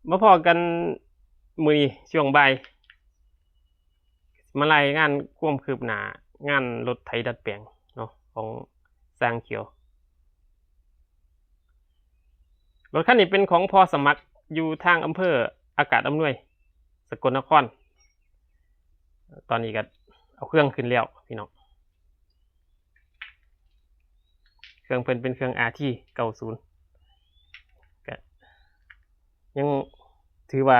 ມາພໍ້ກັນມື້ນີ້ຊ່ວງບ່າຍ ມາລາຍງານຄວາມຄືບໜ້າງານລົດໄຖດັດແປງເນາະ ຂອງຊ່າງຂຽວ. ລົດຄັນນີ້ເປັນຂອງພໍ່ສະໝັກ ຢູ່ທາງອຳເພີອາກາດອຳນວຍ ສະກົນນະຄອນ. ຕອນນີ້ກໍເອົາເຄື່ອງຂຶ້ນແລ້ວພີ່ນ້ອງ. ເຄື່ອງເພິ່ນເປັນເຄື່ອງ ອາທີ ເກົ້າສິບ ກໍຍັງຖືວ່າ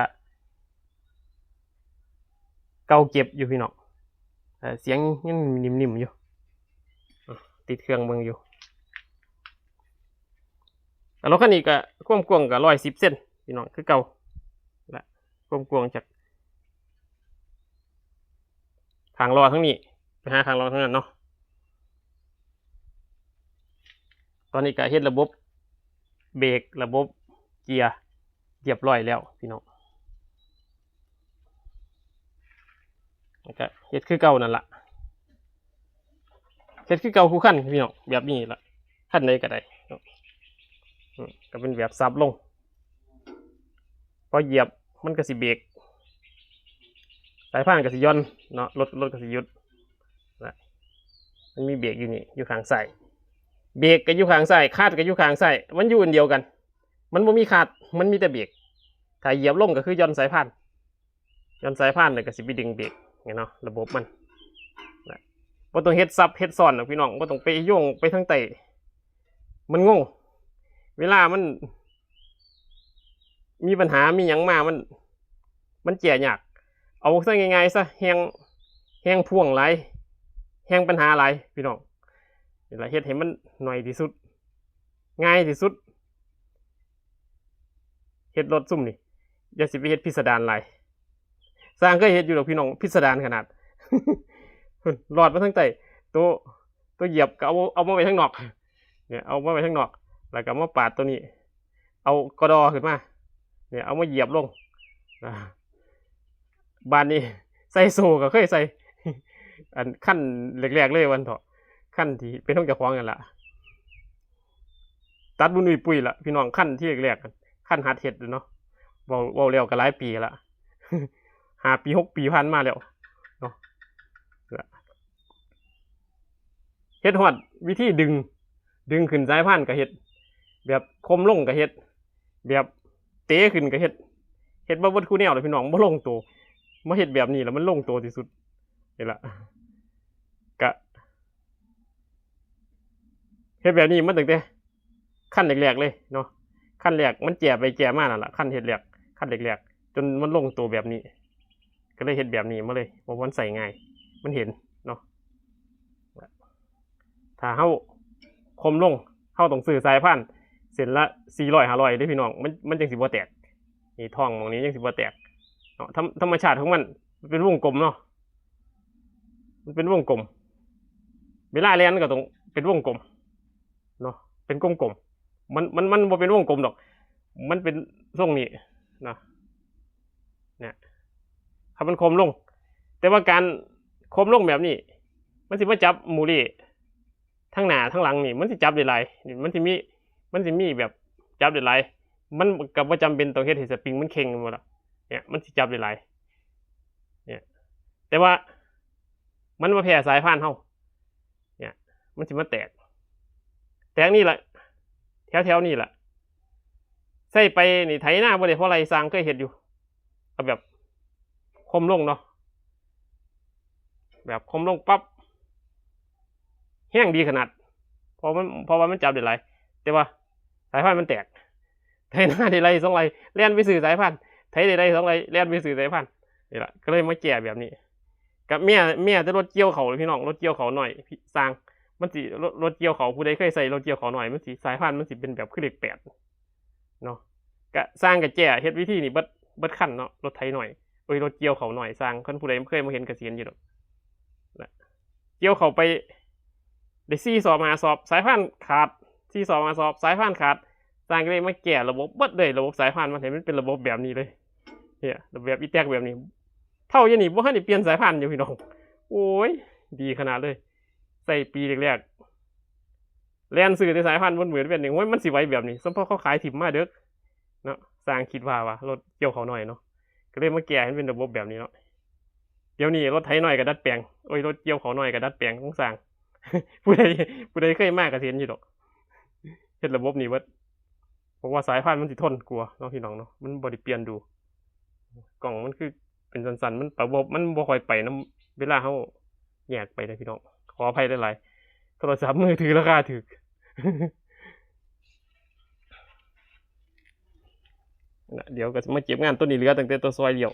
ເກົ່າເກັບຢູ່ພີ່ນ້ອງ. ເອີ ສຽງຍັງນິ່ມໆຢູ່. ຕິດເຄື່ອງເບິ່ງຢູ່. ແລ້ວລົດຄັນນີ້ກໍຄວາມກວ້າງກໍຮ້ອຍສິບເຊັນພີ່ນ້ອງ ຄືເກົ່າ. ແລະ ຄວາມກວ້າງຈາກຂ້າງລໍ້ທາງນີ້ໄປຫາຂ້າງລໍ້ທາງນັ້ນເນາະ. ຕອນນີ້ກໍເຮັດລະບົບເບຣກ ລະບົບເກຍຮຽບຮ້ອຍແລ້ວພີ່ນ້ອງ. ແລ້ວກໍເຮັດຄືເກົ່ານັ້ນລະ ເຮັດຄືເກົ່າຄູ່ຄັນພີ່ນ້ອງ ແບບນີ້ລະ ຄັນໃດກໍໄດ້ເນາະ. ອືມ ກໍເປັນແບບສັບລົງ ພໍຢຽບມັນກໍຊິເບຣກ ສາຍພານກໍຊິຢ່ອນເນາະ ລົດ ລົດກໍຊິຢຸດນະ. ມັນມີເບຣກຢູ່ນີ້ ຢູ່ຂ້າງຊ້າຍ ເບຣກກໍຢູ່ຂ້າງຊ້າຍ ຄາດກໍຢູ່ຂ້າງຊ້າຍ ມັນຢູ່ອັນດຽວກັນ ມັນບໍ່ມີຄາດ ມັນມີແຕ່ເບຣກ. ຖ້າຢຽບລົງກໍຄືຢ່ອນສາຍພານ ຢ່ອນສາຍພານແລ້ວກໍຊິໄປດຶງເບຣກນີ້ເນາະ ລະບົບມັນນະ. ບໍ່ຕ້ອງເຮັດຊັບເຮັດຊ້ອນດອກພີ່ນ້ອງ ບໍ່ຕ້ອງໄປໂຍງໄປທາງໃຕ້ ມັນງົງ. ເວລາມັນມີບັນຫາມີຫຍັງມາ ມັນ ມັນແກ້ຍາກ. ເອົາຊະງ່າຍໆຊະ ແຮງ ແຮງພວງຫຼາຍ ແຮງບັນຫາຫຼາຍພີ່ນ້ອງ. ນີ້ລະ ເຮັດໃຫ້ມັນໜ້ອຍທີ່ສຸດ ງ່າຍທີ່ສຸດ. ເຮັດລົດຊຸມນີ້ ຢ່າຊິໄປເຮັດພິດສະດານຫຼາຍ. ຊ່າງເຄີຍເຮັດຢູ່ດອກພີ່ນ້ອງ ພິດສະດານຂະໜາດ ລອດມາທາງໃຕ້ ໂຕ ໂຕຢຽບກໍເອົາ ເອົາມາໄວ້ທາງນອກນີ້ ເອົາມາໄວ້ທາງນອກ ແລ້ວກໍມາປາດໂຕນີ້ ເອົາກະດໍຂຶ້ນມານີ້ ເອົາມາຢຽບລົງ. ບາດນີ້ໃສ່ໂສ້ກໍເຄີຍໃສ່ ອັນຄັນແລກໆເລີຍວ່າຊັ້ນເຖາະ ຄັນທີ່ເປັນຂອງເຈົ້າຂອງນັ້ນລະ ຕັດບຸນອຸຍປຸຍລະພີ່ນ້ອງ. ຄັນທີ່ແລກໆ ຄັນຫັດເຮັດເນາະ ເວົ້າ ເວົ້າແລ້ວກໍຫຼາຍປີລະ ຫ້າປີຫົກປີຜ່ານມາແລ້ວເນາະ. ເຮັດຮອດວິທີດຶງ ດຶງຂຶ້ນສາຍພານກໍເຮັດ ແບບຂົ່ມລົງກໍເຮັດ ແບບເຕະຂຶ້ນກໍເຮັດ ເຮັດມາເບິດຄູ່ແນວແລ້ວພີ່ນ້ອງ ບໍ່ລົງໂຕ. ມາເຮັດແບບນີ້ລະມັນລົງໂຕທີ່ສຸດນີ້ລະ. ກະເຮັດແບບນີ້ມາຕັ້ງແຕ່ ຄັນແລກໆເລີຍເນາະ ຄັນແລກມັນແກ້ໄປແກ້ມານັ້ນລະ ຄັນເຮັດແລກ ຄັນແລກໆ ຈົນມັນລົງໂຕແບບນີ້ ກໍເລີຍເຮັດແບບນີ້ມາເລີຍ ເພາະມັນໃຊ້ງ່າຍ ມັນເຫັນເນາະ. ຖ້າເຮົາຂົ່ມລົງ ເຮົາຕ້ອງຊື້ສາຍພານເສັ້ນລະສີ່ຮ້ອຍ ຫ້າຮ້ອຍເດ້ພີ່ນ້ອງ ມັນ ມັນຈັ່ງຊິບໍ່ແຕກ. ນີ້ທ້ອງໝ່ອງນີ້ຍັງຊິບໍ່ແຕກເນາະ ທຳ ທຳມະຊາດຂອງມັນ ມັນເປັນວົງກົມເນາະ ມັນເປັນວົງກົມ ເວລາແລ່ນກໍຕ້ອງເປັນວົງກົມເນາະ ເປັນກົມໆ ມັນ ມັນ ມັນບໍ່ເປັນວົງກົມດອກ ມັນເປັນຊົງນີ້ນະ ເນຍ ຄັນມັນຂົ່ມລົງ ແຕ່ວ່າການຂົ່ມລົງແບບນີ້ ມັນຊິມາຈັບໝູ່ເລ ທັງໜ້າທັງຫຼັງນີ້ ມັນຊິຈັບໄດ້ຫຼາຍ ມັນຊິມີ ມັນຊິມີແບບຈັບໄດ້ຫຼາຍ ມັນກໍບໍ່ຈຳເປັນຕ້ອງເຮັດໃຫ້ສະປຣິງມັນເຄັ່ງແມ່ນບໍ່ລະ ເນຍ ມັນຊິຈັບໄດ້ຫຼາຍ ເນຍ ແຕ່ວ່າມັນມາແພ້ສາຍພານເຮົາ ເນຍ ມັນຊິມາແຕກ ແຕກນີ້ລະ ແຖວໆນີ້ລະ ໃຊ້ໄປນີ້ໄຖນາບໍ່ໄດ້ພໍໄລ່ ຊ່າງເຄີຍເຮັດຢູ່ ເອົາແບບຂົ່ມລົງເນາະ ແບບຂົ່ມລົງປັບ ແຮງດີຂະໜາດ ເພາະມັນ ເພາະວ່າມັນຈັບໄດ້ຫຼາຍ ແຕ່ວ່າສາຍພານມັນແຕກ ໄຖນາໄດ້ໄລ່ສອງໄລ່ ແລ່ນໄປຊື້ສາຍພານ ໄຖໄດ້ໄລ່ສອງໄລ່ ແລ່ນໄປຊື້ສາຍພານ ນີ້ລະ ກໍເລີຍມາແກ້ແບບນີ້. ກັບເມຍ ເມຍແຕ່ລົດກ່ຽວເຂົ້າພີ່ນ້ອງ ລົດກ່ຽວເຂົ້ານ້ອຍ ຊ່າງ ມັນຊິ ລົດ ລົດກ່ຽວເຂົ້າ ຜູ້ໃດເຄີຍໃຊ້ລົດກ່ຽວເຂົ້ານ້ອຍ ມັນຊິ ສາຍພານມັນຊິເປັນແບບຄືເລກແປດເນາະ. ກະຊ່າງກະແກ້ເຮັດວິທີນີ້ເບິດ ເບິດຄັນເນາະ ລົດໄຖນ້ອຍ ໂອ້ຍ ລົດກ່ຽວເຂົ້ານ້ອຍ ຊ່າງ ຄັນຜູ້ໃດເຄີຍມາເຫັນກະຊິເຫັນຢູ່ດອກ. ກ່ຽວເຂົ້າໄປໄດ້ສີ່ສອບຫ້າສອບ ສາຍພານຂາດ ສີ່ສອບຫ້າສອບ ສາຍພານຂາດ ຊ່າງກໍເລີຍມາແກ້ລະບົບເບິດເລີຍ ລະບົບສາຍພານມັນໃຫ້ມັນເປັນລະບົບແບບນີ້ເລີຍ ເນຍ ແບບອີແຕັກແບບນີ້. ເຖົ້າຢູ່ນີ້ບໍ່ທັນໄດ້ປ່ຽນສາຍພານຢູ່ພີ່ນ້ອງ ໂອ້ຍ ດີຂະໜາດເລີຍ ໃຊ້ປີແລກໆ ແລ່ນຊື້ແຕ່ສາຍພານເບິດມື້ເປັນຫຍັງ ໂອ້ຍ ມັນຊິໄຫວແບບນີ້ ສົມພໍເຂົາຂາຍຖິ້ມມາເດີກເນາະ. ຊ່າງຄິດວ່າວ່າລົດກ່ຽວເຂົ້ານ້ອຍເນາະ ກໍເລີຍມາແກ້ໃຫ້ມັນເປັນລະບົບແບບນີ້ເນາະ. ດຽວນີ້ລົດໄຖນ້ອຍກໍດັດແປງ ໂອ້ຍ ລົດກ່ຽວເຂົ້ານ້ອຍກໍດັດແປງ ສົງສານ ຜູ້ໃດ ຜູ້ໃດເຄີຍມາກໍຊິເຫັນຢູ່ດອກ ເຮັດລະບົບນີ້ເບິດ ເພາະວ່າສາຍພານມັນຊິທົນກວ່າເນາະ ພີ່ນ້ອງເນາະ ມັນບໍ່ໄດ້ປ່ຽນດູ. ກ້ອງມັນຄືເປັນສັ້ນໆ ມັນປະບົບ ມັນບໍ່ຄ່ອຍໄປນຳເວລາເຮົາແຍກໄປເດ້ພີ່ນ້ອງ ຂໍອະໄພຫຼາຍໆ ໂທລະສັບມືຖືລາຄາຖືກ. ນະ ດຽວກໍຊິມາເກັບງານ ໂຕນີ້ເຫຼືອຕັ້ງແຕ່ໂຕຊອຍລ້ຽວ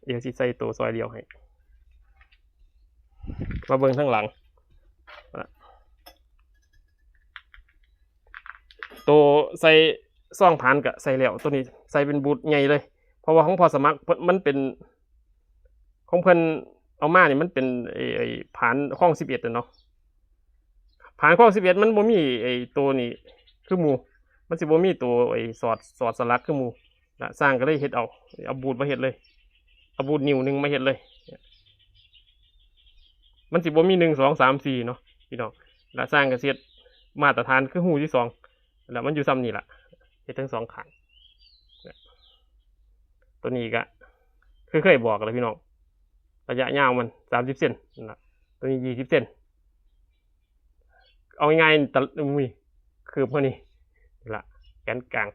ດຽວຊິໃສ່ໂຕຊອຍລ້ຽວໃຫ້ ມາເບິ່ງທາງຫຼັງ ນະ ໂຕໃສ່ຊອງຜານກໍໃສ່ແລ້ວ ໂຕນີ້ໃສ່ເປັນບູດໃຫຍ່ເລີຍ ເພາະວ່າຂອງພໍ່ສະໝັກເພິ່ນ ມັນເປັນ ຂອງເພິ່ນເອົາມານີ້ ມັນເປັນໄອ້ ໄອ້ຜານຄອງສິບເອັດຫັ້ນເນາະ ຜານຄອງສິບເອັດມັນບໍ່ມີໄອ້ໂຕນີ້ຄືໝູ່ ມັນຊິບໍ່ມີໂຕໄອ້ສອດ ສອດສະຫຼັກຄືໝູ່ ລະຊ່າງກໍເລີຍເຮັດເອົາ ເອົາບູດມາເຮັດເລີຍ ເອົາບູດນິ້ວໜຶ່ງມາເຮັດເລີຍ ມັນຊິບໍ່ມີໜຶ່ງ ສອງ ສາມ ສີ່ເນາະ ພີ່ນ້ອງ ລະຊ່າງກໍຊິເຮັດມາດຕະຖານຄືຮູທີສອງ ລະມັນຢູ່ຊ່ຳນີ້ລະ ເຮັດທັງສອງຂ້າງ. ໂຕນີ້ກະຄືເຄີຍບອກແລ້ວພີ່ນ້ອງ ໄລຍະຍາວມັນສາມສິບເຊັນ ນັ້ນລະ ໂຕນີ້ຊາວເຊັນ ເອົາງ່າຍໆ ຕະ ອຸ້ຍ ຄືບເທົ່ານີ້ ນີ້ລະ ແກນກາງ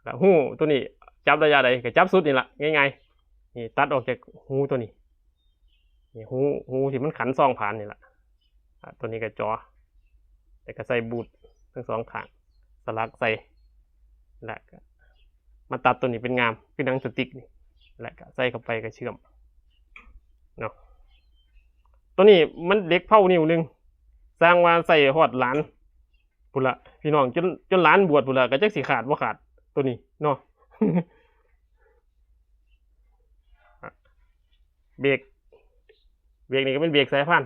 ລະຮູໂຕນີ້ຈັບໄລຍະໃດກໍຈັບສຸດນີ້ລະ ງ່າຍໆ ນີ້ຕັດອອກຈາກຮູໂຕນີ້ ນີ້ຮູ ຮູທີ່ມັນຂັນຊອງຜານນີ້ລະ ອາ ໂຕນີ້ກໍຈໍ ແລ້ວກໍໃສ່ບູດທັງສອງຂ້າງ ສະຫຼັກໃສ່ ແລ້ວກໍມາຕັດໂຕນີ້ເປັນງ່າມຄືໜັງສະຕິກນີ້ ແລ້ວກໍໃສ່ເຂົ້າໄປກໍເຊື່ອມເນາະ. ໂຕນີ້ມັນເຫຼັກເພົານິ້ວໜຶ່ງ ຊ່າງວ່າໃສ່ຮອດຫຼານພຸ້ນລະ ພີ່ນ້ອງ ຈົນ ຈົນຫຼານບວດພຸ້ນລະ ກໍຈັກຊິຂາດບໍ່ຂາດໂຕນີ້ເນາະ. ເບກ ເບກນີ້ກໍເປັນເບກສາຍພານ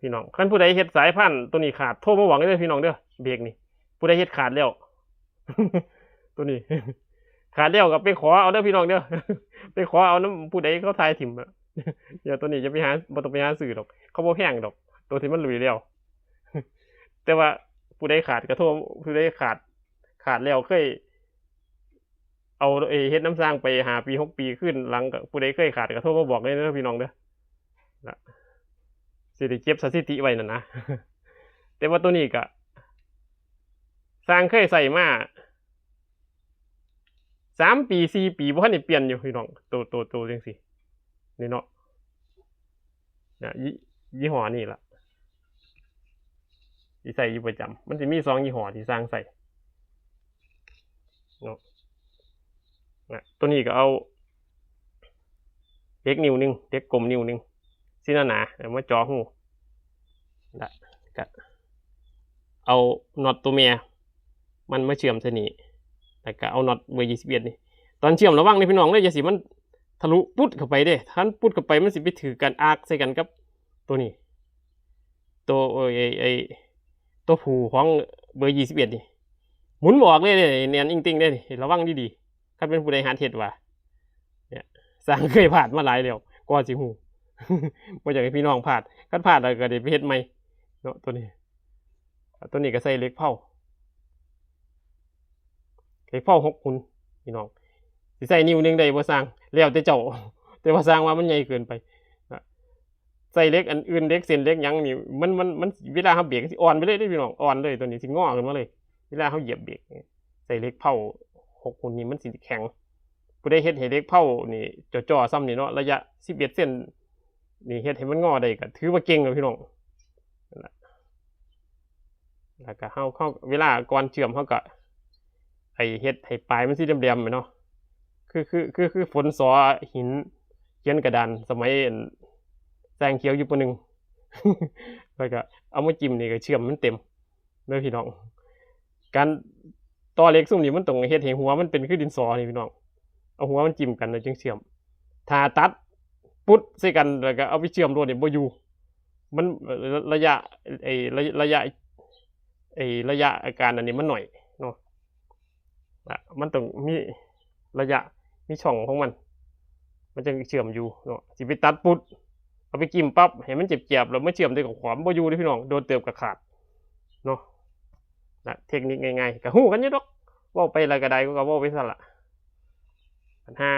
ພີ່ນ້ອງ ຄັນຜູ້ໃດເຮັດສາຍພານໂຕນີ້ຂາດ ໂທມາບອກເດີພີ່ນ້ອງເດີ ເບກນີ້ ຜູ້ໃດເຮັດຂາດແລ້ວ ໂຕນີ້ຂາດແລ້ວກໍໄປຂໍເອົາເດີພີ່ນ້ອງເດີ ໄປຂໍເອົານຳຜູ້ໃດເຂົາຖ່າຍຖິ້ມ ດຽວໂຕນີ້ຢ່າໄປຫາ ບໍ່ຕ້ອງໄປຫາຊື້ດອກ ເຂົາບໍ່ແພງດອກ ໂຕທີ່ມັນລຸຍແລ້ວ ແຕ່ວ່າຜູ້ໃດຂາດກໍໂທ ຜູ້ໃດຂາດ ຂາດແລ້ວເຄີຍ ເອົາ ເອີ ເຮັດນຳຊ່າງໄປຫ້າປີຫົກປີຄືນຫຼັງ ກໍຜູ້ໃດເຄີຍຂາດກໍໂທມາບອກເລີຍເດີພີ່ນ້ອງເດີ ນະ ຊິໄດ້ເກັບສະຖິຕິໄວ້ນັ້ນນະ ແຕ່ວ່າໂຕນີ້ກະຊ່າງເຄີຍໃຊ້ມາສາມປີສີ່ປີ ບໍ່ທັນໄດ້ປ່ຽນຢູ່ພີ່ນ້ອງ ໂຕ ໂຕ ໂຕຈັ່ງຊີ້ນີ້ເນາະ. ນະ ຍີ່ ຍີ່ຫໍ້ນີ້ລະ ທີ່ໃຊ້ຢູ່ປະຈຳ ມັນຊິມີສອງຍີ່ຫໍ້ທີ່ຊ່າງໃຊ້ເນາະ ນະ ໂຕນີ້ກໍເອົາເຫຼັກນິ້ວໜຶ່ງ ເຫຼັກກົມນິ້ວໜຶ່ງ ຊີ້ໜາໆ ເອົາມາເຈາະຮູ ລະກະເອົານັອດໂຕແມ່ ມັນມາເຊື່ອມໃສ່ນີ້ ແລ້ວກະເອົານັອດເບີຊາວເອັດນີ້ ຕອນເຊື່ອມລະວັງເດີພີ່ນ້ອງເດີ ຢ່າຊິມັນທະລຸປຸດເຂົ້າໄປເດ້ ຄັນປຸດເຂົ້າໄປມັນຊິໄປຖືກກັນອາກໃສ່ກັນກັບໂຕນີ້ ໂຕ ເອີ ໄອ້ ໂຕຜູ້ຂອງເບີຊາວເອັດນີ້ ໝູນບໍ່ອອກເລີຍເດ້ ແໜ້ນອິງຕິ່ງເດ້ ລະວັງດີໆ ຄັນເປັນຜູ້ໃດຫັດເຮັດວ່າ ນີ້ຊ່າງເຄີຍພາດມາຫຼາຍແລ້ວ ກໍຊິຮູ້ ບໍ່ຢາກໃຫ້ພີ່ນ້ອງພາດ ຄັນພາດແລ້ວກໍໄດ້ໄປເຮັດໃໝ່ເນາະ ໂຕນີ້. ໂຕນີ້ກໍໃສ່ເຫຼັກເພົາ ເຫຼັກເພົາຫົກຫຸນພີ່ນ້ອງ ຊິໃສ່ນິ້ວໜຶ່ງໄດ້ບໍ່ຊ່າງ ແລ້ວແຕ່ເຈົ້າ ແຕ່ວ່າຊ່າງວ່າມັນໃຫຍ່ເກີນໄປ ໃສ່ເຫຼັກອັນອື່ນ ເຫຼັກເສັ້ນເຫຼັກຫຍັງນີ້ ມັນ ມັນ ມັນ ເວລາເຮົາເບກຊິອ່ອນໄປເລີຍເດ້ພີ່ນ້ອງ ອ່ອນເລີຍ ໂຕນີ້ຊິງໍຂຶ້ນມາເລີຍ ເວລາເຮົາຢຽບເບກ ໃສ່ເຫຼັກເພົາຫົກຫຸນນີ້ມັນຊິແຂງ ຜູ້ໃດເຮັດໃຫ້ເຫຼັກເພົານີ້ຈໍ່ໆ ຊ່ຳນີ້ເນາະ ໄລຍະສິບເອັດເຊັນ ນີ້ເຮັດໃຫ້ມັນງໍໄດ້ກໍຖືວ່າເກັ່ງແລ້ວພີ່ນ້ອງ ນັ້ນລະ ແລ້ວກໍເຮົາ ເຮົາ ເວລາກ່ອນເຊື່ອມເຮົາກໍ ໄອ້ເຮັດໃຫ້ປາຍມັນສີແຫຼມໆ ແມ່ນເນາະ ຄື ຄື ຄື ຄືຝົນສໍຫີນຂຽນກະດານສະໄໝອັນແສງຂຽວຢູ່ ປ.ໜຶ່ງ ແລ້ວກໍເອົາມາຈິ້ມນີ້ກໍເຊື່ອມມັນເຕັມ ເດີພີ່ນ້ອງ ການຕໍ່ເຫຼັກຊຸມນີ້ມັນຕ້ອງເຮັດໃຫ້ຫົວມັນເປັນຄືດິນສໍນີ້ພີ່ນ້ອງ ເອົາຫົວມັນຈິ້ມກັນແລ້ວຈຶ່ງເຊື່ອມ ຖ້າຕັດປຸດໃສ່ກັນແລ້ວກໍເອົາໄປເຊື່ອມໂລດນີ້ບໍ່ຢູ່ ມັນ ໄລຍະ ໄອ້ ໄລຍະ ໄລຍະ ໄອ້ໄລຍະການອັນນີ້ມັນໜ້ອຍເນາະ ລະ ມັນຕ້ອງມີໄລຍະ ມີຊ່ອງຂອງມັນ ມັນຈຶ່ງເຊື່ອມຢູ່ເນາະ ຊິໄປຕັດປຸດ ເອົາໄປຈິ້ມປັບໃຫ້ມັນແຈບໆ ແລ້ວມາເຊື່ອມໃສ່ຂອບໆ ມັນບໍ່ຢູ່ເດ້ພີ່ນ້ອງ ໂດນເຕີບກໍຂາດເນາະ ນະ ເທັກນິກງ່າຍໆ ກໍຮູ້ກັນຢູ່ດອກ ເວົ້າໄປແລ້ວກໍໄດ້ ກໍເວົ້າໄປຊັ້ນລະ ບັນຫາ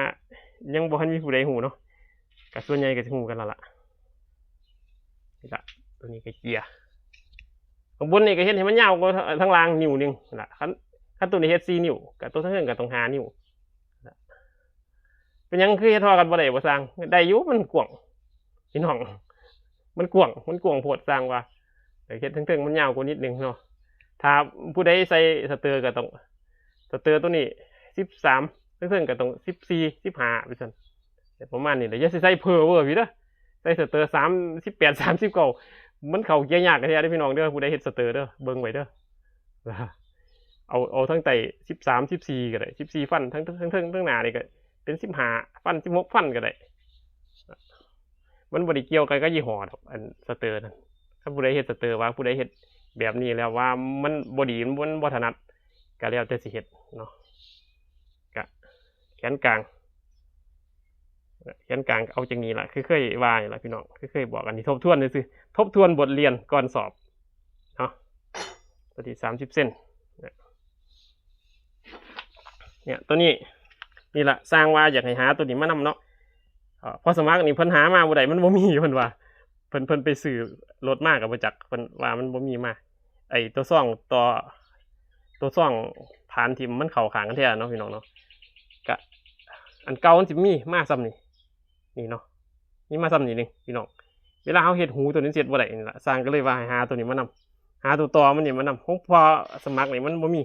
ຍັງບໍ່ທັນມີຜູ້ໃດຮູ້ເນາະ ກໍສ່ວນໃຫຍ່ກໍຊິຮູ້ກັນແລ້ວລະ. ນີ້ລະ ຕົວນີ້ກໍເຈຍ ຂ້າງບົນນີ້ກໍເຮັດໃຫ້ມັນຍາວກວ່າທາງ ທາງລ່າງນິ້ວໜຶ່ງນະ ຄັນ ຄັນຕົວນີ້ເຮັດສີ່ນິ້ວ ກໍຕົວທາງເທິງກໍຕ້ອງຫ້ານິ້ວ. ເປັນຫຍັງຄືເຮັດທໍ່ກັນບໍ່ໄດ້ບໍ່ຊ່າງ? ໄດ້ຢູ່ ມັນກວ້າງພີ່ນ້ອງ ມັນກວ້າງ ມັນກວ້າງໂພດ ຊ່າງວ່າ ເຮັດເທິງໆມັນຍາວກວ່ານິດໜຶ່ງເນາະ. ຖ້າຜູ້ໃດໃສ່ສະເຕີກໍຕ້ອງ ສະເຕີຕົວນີ້ສິບສາມ ເທິງໆກໍຕ້ອງສິບສີ່ ສິບຫ້າ ວ່າຊັ້ນ ປະມານນີ້ແຫຼະ. ຢ່າຊິໃສ່ເພີເວີພີ້ເດີ ໃສ່ສະເຕີສາມສິບແປດ ສາມສິບເກົ້າ ມັນເຂົ້າເກຍຍາກແທ້ເດີພີ່ນ້ອງເດີ. ຜູ້ໃດເຮັດສະເຕີເດີ ເບິ່ງໄວ້ເດີ ເອົາ ເອົາທັງໃຕ້ສິບສາມ ສິບສີ່ກໍໄດ້ ສິບສີ່ຟັນ ທັງ ທັງເທິງ ທັງໜ້ານີ້ກໍເປັນສິບຫ້າຟັນ ສິບຫົກຟັນກໍໄດ້. ມັນບໍ່ໄດ້ກ່ຽວກັນກັບຍີ່ຫໍ້ດອກ ອັນສະເຕີນັ້ນ. ຄັນຜູ້ໃດເຮັດສະເຕີ ວ່າຜູ້ໃດເຮັດແບບນີ້ແລ້ວວ່າມັນບໍ່ດີ ມັນ ມັນບໍ່ຖະໜັດ ກໍແລ້ວແຕ່ຊິເຮັດເນາະ. ກະແຂນກາງ ແຂນກາງເອົາຈັ່ງນີ້ລະ ຄືເຄີຍວ່ານີ້ລະພີ່ນ້ອງ ຄືເຄີຍບອກ. ອັນນີ້ທົບທວນຊື່ໆ ທົບທວນບົດຮຽນກ່ອນສອບເນາະ. ຕົວນີ້ສາມສິບເຊັນ ເນຍ ຕົວນີ້ ນີ້ລະ ຊ່າງວ່າຢາກໃຫ້ຫາຕົວນີ້ມານຳເນາະ. ເອີ ພໍ່ສະໝັກນີ້ເພິ່ນຫາມາບໍ່ໄດ້ ມັນບໍ່ມີ ເພິ່ນວ່າ ເພິ່ນ ເພິ່ນໄປຊື້ລົດມາກໍບໍ່ຈັກ ເພິ່ນວ່າມັນບໍ່ມີມາ. ໄອ້ຕົວຊ່ອງຕໍ່ ຕົວຊ່ອງຖານທີ່ມັນເຂົ້າຂ້າງກັນແທ້ເນາະພີ່ນ້ອງເນາະ. ກະອັນເກົ່າມັນຊິມີມາສ່ຳນີ້ ນີ້ເນາະ ມີມາສ່ຳນີ້ໜຶ່ງພີ່ນ້ອງ. ເວລາເຮົາເຮັດຮູຕົວນີ້ເຮັດບໍ່ໄດ້ນີ້ລະ ຊ່າງກໍເລີຍວ່າໃຫ້ຫາຕົວນີ້ມານຳ ຫາຕົວຕໍ່ມັນນີ້ມານຳ. ຂອງພໍ່ສະໝັກນີ້ມັນບໍ່ມີ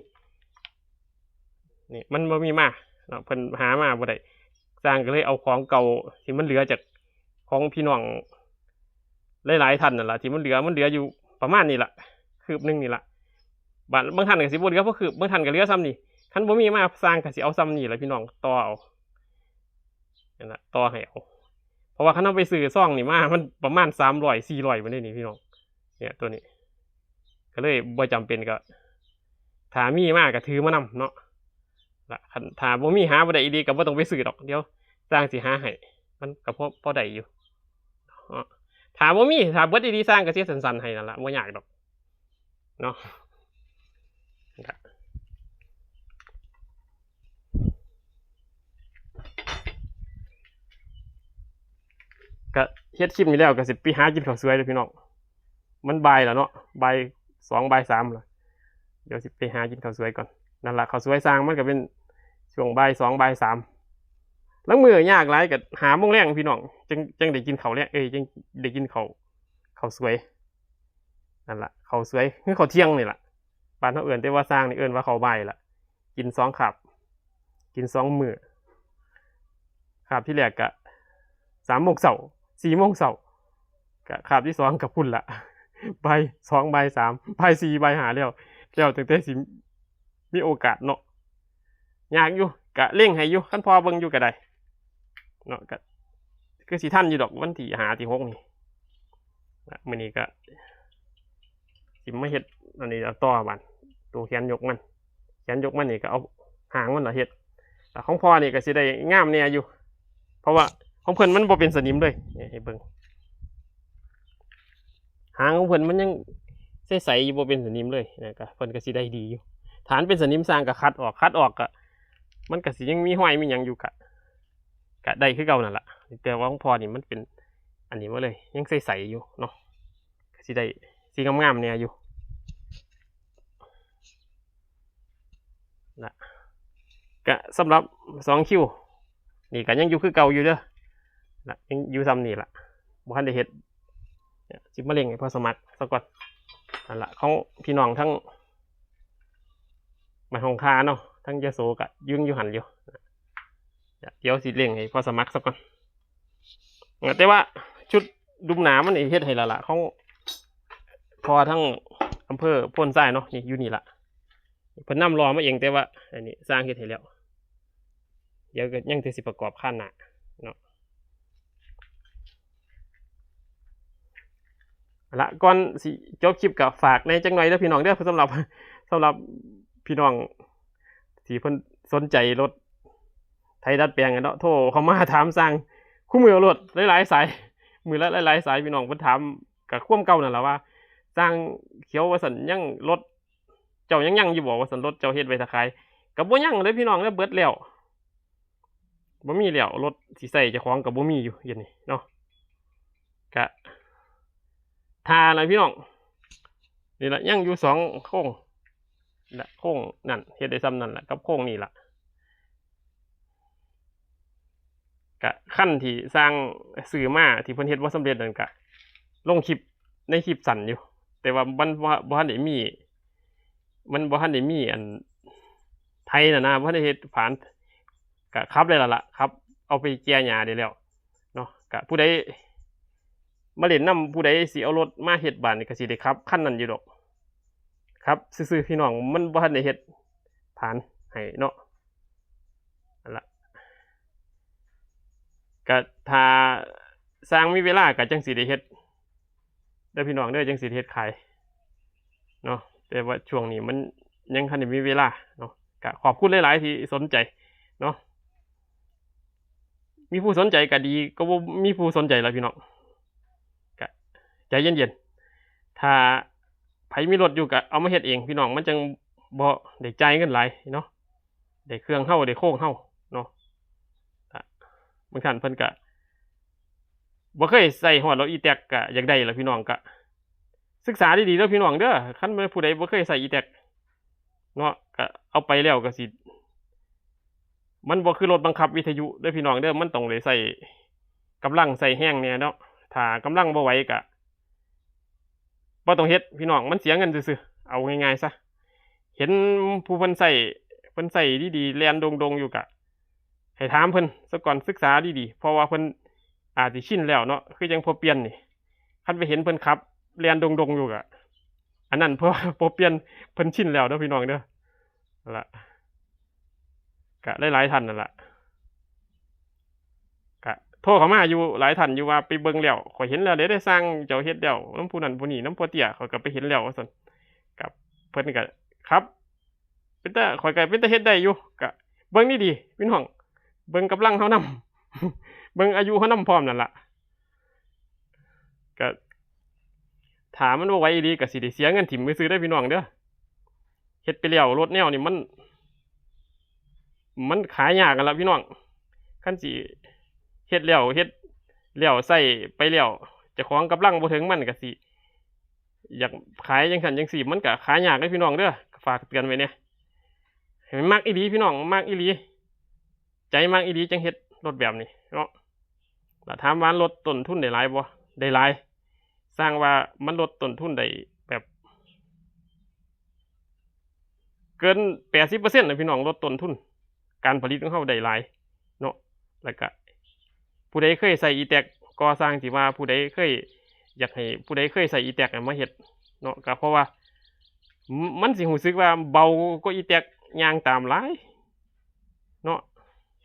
ນີ້ມັນບໍ່ມີມາເນາະ ເພິ່ນຫາມາບໍ່ໄດ້. ຊ່າງກໍເລີຍເອົາຂອງເກົ່າທີ່ມັນເຫຼືອຈາກຂອງພີ່ນ້ອງຫຼາຍໆທ່ານນັ້ນລະ ທີ່ມັນເຫຼືອ ມັນເຫຼືອຢູ່ປະມານນີ້ລະ ຄືບໜຶ່ງນີ້ລະ. ບາດບາງທ່ານກໍຊິບໍ່ເຫຼືອພໍຄືບ ບາງທ່ານກໍເຫຼືອສ່ຳນີ້. ຄັນບໍ່ມີມາ ຊ່າງກໍຊິເອົາສ່ຳນີ້ລະພີ່ນ້ອງ ຕໍ່ເອົາ ນັ້ນລະ ຕໍ່ໃຫ້ເອົາ. ເພາະວ່າຄັນເຮົາໄປຊື້ຊອງນີ້ມາ ມັນປະມານສາມຮ້ອຍ ສີ່ຮ້ອຍພຸ້ນເດ້ນີ້ພີ່ນ້ອງ. ເນຍ ຕົວນີ້ ກໍເລີຍບໍ່ຈຳເປັນ ກໍຖ້າມີມາກໍຖືມານຳເນາະ. ລະຄັນຖ້າບໍ່ມີ ຫາບໍ່ໄດ້ອີ່ຫຼີ ກໍບໍ່ຕ້ອງໄປຊື້ດອກ ດຽວຊ່າງຊິຫາໃຫ້ ມັນກໍພໍ ພໍໄດ້ຢູ່ເນາະ. ຖ້າບໍ່ມີ ຖ້າເບິດອີ່ຫຼີ ຊ່າງກໍຊິສັ້ນໆໃຫ້ນັ້ນລະ ບໍ່ຍາກດອກເນາະ. ກະເຮັດຄລິບນີ້ແລ້ວ ກະຊິໄປຫາກິນເຂົ້າສວຍເດີພີ່ນ້ອງ. ມັນບ່າຍແລ້ວເນາະ ບ່າຍສອງ ບ່າຍສາມລະ ດຽວຊິໄປຫາກິນເຂົ້າສວຍກ່ອນ. ນັ້ນລະ ເຂົ້າສວຍຊ່າງມັນກະເປັນຊ່ວງບ່າຍສອງ ບ່າຍສາມ ລາງມື້ຍາກຫຼາຍກະຫ້າໂມງແລງພີ່ນ້ອງ ຈັ່ງ ຈັ່ງໄດ້ກິນເຂົ້າແລງ ເອີຍ ຈັ່ງໄດ້ກິນເຂົ້າ ເຂົ້າສວຍ. ນັ້ນລະ ເຂົ້າສວຍ ຄືເຂົ້າທ່ຽງນີ້ລະ ບ້ານເຮົາເອີ້ນແຕ່ວ່າຊ່າງນີ້ ເອີ້ນວ່າເຂົ້າບ່າຍລະ ກິນສອງຄາບ ກິນສອງມື້. ຄາບທີແລກກະສາມໂມງເຊົ້າ ສີ່ໂມງເຊົ້າ ກະຄາບທີສອງກະພຸ້ນລະ ບ່າຍສອງ ບ່າຍສາມ ບ່າຍສີ່ ບ່າຍຫ້າແລ້ວ ແລ້ວຕັ້ງແຕ່ຊິມີໂອກາດເນາະ. ຍາກຢູ່ ກະເລັ່ງໃຫ້ຢູ່ ຄັນພໍເບິ່ງຢູ່ກະໄດ້ເນາະ. ກະຄືຊິທັນຢູ່ດອກ ວັນທີຫ້າ ທີຫົກນີ້. ມື້ນີ້ກະຊິມາເຮັດອັນນີ້ຕໍ່ບາດ ໂຕແຂນຍົກມັນ ແຂນຍົກມັນນີ້ກໍເອົາຫາງມັນລະເຮັດ. ແລ້ວຂອງພໍ່ນີ້ກໍຊິໄດ້ງາມແດ່ຢູ່ ເພາະວ່າຂອງເພິ່ນມັນບໍ່ເປັນສະໜິມເລີຍ ນີ້ໃຫ້ເບິ່ງ ຫາງຂອງເພິ່ນມັນຍັງໃສໆຢູ່ ບໍ່ເປັນສະໜິມເລີຍ ນະ ກະເພິ່ນກໍຊິໄດ້ດີຢູ່. ຖ້າມັນເປັນສະໜິມ ຊ່າງກໍຂັດອອກ ຂັດອອກກໍ ມັນກໍຊິຍັງມີຮອຍມີຫຍັງຢູ່ ກະ ກະໄດ້ຄືເກົ່ານັ້ນລະ ແຕ່ວ່າຂອງພໍ່ນີ້ມັນເປັນອັນນີ້ມາເລີຍ ຍັງໃສໆຢູ່ເນາະ ກໍຊິໄດ້ສີງາມໆແດ່ຢູ່. ນະ ກະສຳລັບສອງຄິວນີ້ກະຍັງຢູ່ຄືເກົ່າຢູ່ເດີ ນະ ຍັງຢູ່ສ່ຳນີ້ລະ ບໍ່ທັນໄດ້ເຮັດ. ຊິມາເລັ່ງໃຫ້ພໍສະໝັກສາກ່ອນ. ນັ້ນລະ ຂອງພີ່ນ້ອງທັງບ້ານຫ້ອງຄາເນາະ ທັງຍະໂສກະຢືນຢູ່ຫັ້ນຢູ່. ດຽວຊິເລັ່ງໃຫ້ພໍສະໝັກສາກ່ອນ. ເອີ ແຕ່ວ່າຊຸດດຸມໜ້າມັນນີ້ເຮັດໃຫ້ລະລະ ຂອງພໍ່ທາງອຳເພີໂພນຊາຍເນາະ ນີ້ຢູ່ນີ້ລະ ເພິ່ນນຳຫຼໍ່ມາເອງ ແຕ່ວ່າອັນນີ້ຊ່າງເຮັດໃຫ້ແລ້ວ ດຽວກໍຍັງແຕ່ຊິປະກອບຄານໜ້າເນາະ. ເອົາລະ ກ່ອນຊິຈົບຄລິບກໍຝາກແດ່ຈັກໜ້ອຍເດີພີ່ນ້ອງເດີ ສຳລັບ ສຳລັບພີ່ນ້ອງທີ່ເພິ່ນສົນໃຈລົດໄຖດັດແປງເນາະ ໂທເຂົ້າມາຖາມຊ່າງຄູ່ມື້ໂລດ ຫຼາຍໆສາຍ ມື້ລະຫຼາຍໆສາຍ ພີ່ນ້ອງເພິ່ນຖາມ ກໍຄວາມເກົ່ານັ້ນລະວ່າ ຊ່າງຂຽວວ່າຊັ້ນ ຍັງລົດເຈົ້າຍັງຍັງຢູ່ບໍ່ວ່າຊັ້ນ ລົດເຈົ້າເຮັດໄວ້ຖ້າຂາຍ. ກໍບໍ່ຍັງເລີຍພີ່ນ້ອງເອີຍ ເບິດແລ້ວ ບໍ່ມີແລ້ວ ລົດຊິໃຊ້ເຈົ້າຂອງກໍບໍ່ມີຢູ່ດຽວນີ້ເນາະ ກະຖ້າລະພີ່ນ້ອງ ນີ້ລະ ຍັງຢູ່ສອງໂຄງ ລະໂຄງນັ້ນເຮັດໄດ້ສ່ຳນັ້ນລະ ກັບໂຄງນີ້ລະ ກະຄັນທີ່ຊ່າງຊື້ມາ ທີ່ເພິ່ນເຮັດບໍ່ສຳເລັດນັ້ນ ກະລົງຄລິບໃນຄລິບສັ້ນຢູ່ ແຕ່ວ່າມັນບໍ່ ບໍ່ທັນໄດ້ມີ ມັນບໍ່ທັນໄດ້ມີອັນໄຖນະນະ ບໍ່ທັນໄດ້ເຮັດຜານ ກະຂັບໄດ້ແລ້ວລະ ຂັບເອົາໄປເກ່ຍຫຍ້າໄດ້ແລ້ວເນາະ ກະຜູ້ໃດມາຫຼິ້ນນຳ ຜູ້ໃດຊິເອົາລົດມາເຮັດບາດນີ້ ກະຊິໄດ້ຂັບຄັນນັ້ນຢູ່ດອກ ຂັບຊື່ໆ ພີ່ນ້ອງ ມັນບໍ່ທັນໄດ້ເຮັດຜານໃຫ້ເນາະ ນັ້ນລະ ກະຖ້າຊ່າງມີເວລາກະຈັ່ງຊິໄດ້ເຮັດ ເດີພີ່ນ້ອງເດີ ຈັ່ງຊິເຮັດຂາຍເນາະ ແຕ່ວ່າຊ່ວງນີ້ມັນຍັງທັນໄດ້ມີເວລາເນາະ ກະຂອບຄຸນຫຼາຍໆທີ່ສົນໃຈເນາະ ມີຜູ້ສົນໃຈກະດີ ກະບໍ່ມີຜູ້ສົນໃຈລະພີ່ນ້ອງ ກະໃຈເຢັນໆ ຖ້າໃຜມີລົດຢູ່ກະເອົາມາເຮັດເອງພີ່ນ້ອງ ມັນຈັ່ງບໍ່ໄດ້ຈ່າຍເງິນຫຼາຍເນາະ ໄດ້ເຄື່ອງເຮົາ ໄດ້ໂຄງເຮົາເນາະ ກະບາງທ່ານເພິ່ນກະບໍ່ເຄີຍໃຊ້ຮອດລົດອີແຕັກ ກະຢາກໄດ້ລະພີ່ນ້ອງ ກະສຶກສາດີໆເດີພີ່ນ້ອງເດີ ຄັນແມ່ນຜູ້ໃດບໍ່ເຄີຍໃຊ້ອີແຕັກເນາະ ກະເອົາໄປແລ້ວກະຊິ ມັນບໍ່ຄືລົດບັງຄັບວິທະຍຸເດີພີ່ນ້ອງເດີ ມັນຕ້ອງໄດ້ໃຊ້ກຳລັງໃຊ້ແຮງແດ່ເນາະ ຖ້າກຳລັງບໍ່ໄຫວກະ ບໍ່ຕ້ອງເຮັດພີ່ນ້ອງ ມັນເສຍເງິນຊື່ໆ ເອົາງ່າຍໆຊະ ເຫັນຜູ້ເພິ່ນໃຊ້ ເພິ່ນໃຊ້ດີໆ ແລ່ນດົງໆຢູ່ ກະໃຫ້ຖາມເພິ່ນສາກ່ອນ ສຶກສາດີໆ ເພາະວ່າເພິ່ນອາດຊິຊິນແລ້ວເນາະ ຄືຈັ່ງພໍ່ປ່ຽນນີ້ ຄັນໄປເຫັນເພິ່ນຂັບແລ່ນດົງໆຢູ່ ກະອັນນັ້ນ ເພາະວ່າພໍ່ປ່ຽນເພິ່ນຊິນແລ້ວເດີພີ່ນ້ອງເດີ ນັ້ນລະ ກະຫຼາຍໆທ່ານນັ້ນລະ ກະໂທເຂົ້າມາຢູ່ຫຼາຍທ່ານຢູ່ວ່າ ໄປເບິ່ງແລ້ວ ຂ້ອຍເຫັນແລ້ວເດ້ ໄດ້ຊ່າງເຈົ້າເຮັດແລ້ວ ນຳຜູ້ນັ້ນຜູ້ນີ້ ນຳພໍ່ເຕ້ຍ ຂ້ອຍກໍໄປເຫັນແລ້ວ ວ່າຊັ້ນ ກັບເພິ່ນກໍຂັບ ເປັນຕາ ຂ້ອຍກໍເປັນຕາເຮັດໄດ້ຢູ່ ກະເບິ່ງດີໆ ພີ່ນ້ອງ ເບິ່ງກຳລັງເຮົານຳ ເບິ່ງອາຍຸເຮົານຳພ້ອມນັ້ນລະ ກະຖ້າມັນບໍ່ໄຫວອີ່ຫຼີ ກະຊິໄດ້ເສຍເງິນຖິ້ມຊື່ໆເດີພີ່ນ້ອງເດີ ເຮັດໄປແລ້ວ ລົດແນວນີ້ມັນ ມັນຂາຍຍາກຫັ້ນລະພີ່ນ້ອງ ຄັນຊິເຮັດແລ້ວ ເຮັດແລ້ວ ໃຊ້ໄປແລ້ວ ເຈົ້າຂອງກຳລັງບໍ່ເຖິງ ມັນກະຊິຢາກຂາຍຈັ່ງຊັ້ນຈັ່ງຊີ້ ມັນກະຂາຍຍາກເດີພີ່ນ້ອງເດີ ກໍຝາກເຕືອນໄວ້ແດ່ ໃຫ້ມັກອີ່ຫຼີພີ່ນ້ອງ ມັກອີ່ຫຼີ ໃຈມັກອີ່ຫຼີຈັ່ງເຮັດລົດແບບນີ້ເນາະ ລະຖາມວ່າລົດຕົ້ນທຶນໄດ້ຫຼາຍບໍ່? ໄດ້ຫຼາຍ ສ້າງວ່າມັນລົດຕົ້ນທຶນໄດ້ແບບເກີນແປດສິບເປີເຊັນນະພີ່ນ້ອງ ລົດຕົ້ນທຶນການຜະລິດຂອງເຮົາໄດ້ຫຼາຍເນາະ ລະກະຜູ້ໃດເຄີຍໃຊ້ອີແຕັກ ກໍສ້າງທີ່ວ່າຜູ້ໃດເຄີຍ ຢາກໃຫ້ຜູ້ໃດເຄີຍໃຊ້ອີແຕັກມາເຮັດເນາະ ກະເພາະວ່າ ມັນຊິຮູ້ສຶກວ່າເບົາກວ່າອີແຕັກ ຍ່າງຕາມຫຼາຍເນາະ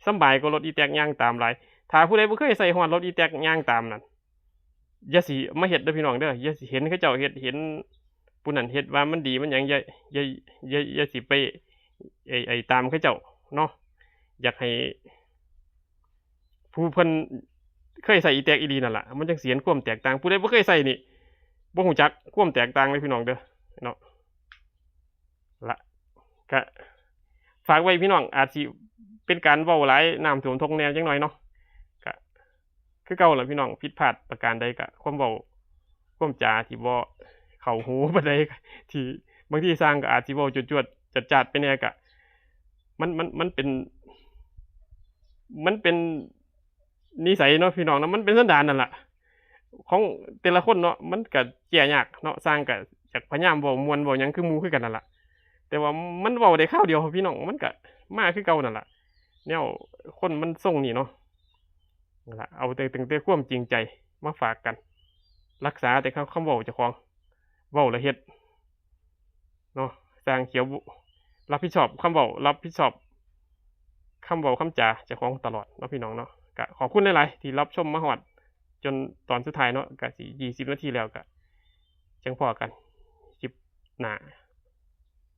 ສຳບາຍກວ່າລົດອີແຕັກຍ່າງຕາມຫຼາຍ ຖ້າຜູ້ໃດບໍ່ເຄີຍໃຊ້ຮອດລົດອີແຕັກຍ່າງຕາມນັ້ນ ຢ່າຊິມາເຮັດເດີພີ່ນ້ອງເດີ ຢ່າຊິເຫັນເຂົາເຈົ້າເຮັດ ເຫັນຜູ້ນັ້ນເຮັດວ່າມັນດີມັນຫຍັງ ຢ່າ ຢ່າ ຢ່າ ຢ່າຊິໄປ ໄອ້ ໄອ້ ຕາມເຂົາເຈົ້າເນາະ ຢາກໃຫ້ ຜູ້ເພິ່ນເຄີຍໃຊ້ອີແຕັກອີ່ຫຼີນັ້ນລະ ມັນຈັ່ງຊິເຫັນຄວາມແຕກຕ່າງ ຜູ້ໃດບໍ່ເຄີຍໃຊ້ນີ້ ບໍ່ຮູ້ຈັກຄວາມແຕກຕ່າງເລີຍພີ່ນ້ອງເດີເນາະ ລະ ກະຝາກໄວ້ພີ່ນ້ອງ ອາດຊິເປັນການເວົ້າຫຼາຍ ນ້ຳຖ້ວມທົ່ງແດ່ຈັກໜ້ອຍເນາະ ກະຄືເກົ່າລະພີ່ນ້ອງ ຜິດພາດປະການໃດກະຄວາມເວົ້າ ຄວາມຈາທີ່ບໍ່ເຂົ້າຫູປານໃດ ທີ່ບາງທີຊ່າງກໍອາດຊິເວົ້າຈວດໆຈາດໆໄປແດ່ ກະມັນ ມັນ ມັນເປັນ ມັນເປັນນິໄສເນາະພີ່ນ້ອງເນາະ ມັນເປັນສັນດານນັ້ນລະ ຂອງແຕ່ລະຄົນເນາະ ມັນກະແກ້ຍາກເນາະ ຊ່າງກະຢາກພະຍາຍາມເວົ້າມ່ວນເວົ້າຫຍັງຄືໝູ່ຄືກັນນັ້ນລະ ແຕ່ວ່າມັນເວົ້າໄດ້ຄາວດຽວພີ່ນ້ອງ ມັນກະມາຄືເກົ່ານັ້ນລະ ແນວຄົນມັນຊົງນີ້ເນາະ ນັ້ນລະ ເອົາແຕ່ ຕັ້ງແຕ່ຄວາມຈິງໃຈມາຝາກກັນ ຮັກສາແຕ່ຄຳ ຄຳເວົ້າເຈົ້າຂອງ ເວົ້າແລ້ວເຮັດເນາະ ຊ່າງຂຽວ ຮັບຜິດຊອບຄຳເວົ້າ ຮັບຜິດຊອບຄຳເວົ້າຄຳຈາເຈົ້າຂອງຕະຫຼອດເນາະພີ່ນ້ອງເນາະ ກະຂອບຄຸນຫຼາຍໆທີ່ຮັບຊົມມາຮອດຈົນຕອນສຸດທ້າຍເນາະ ກະຊິຊາວນາທີແລ້ວ ກະຈັ່ງພໍ້ກັນຄລິບໜ້າ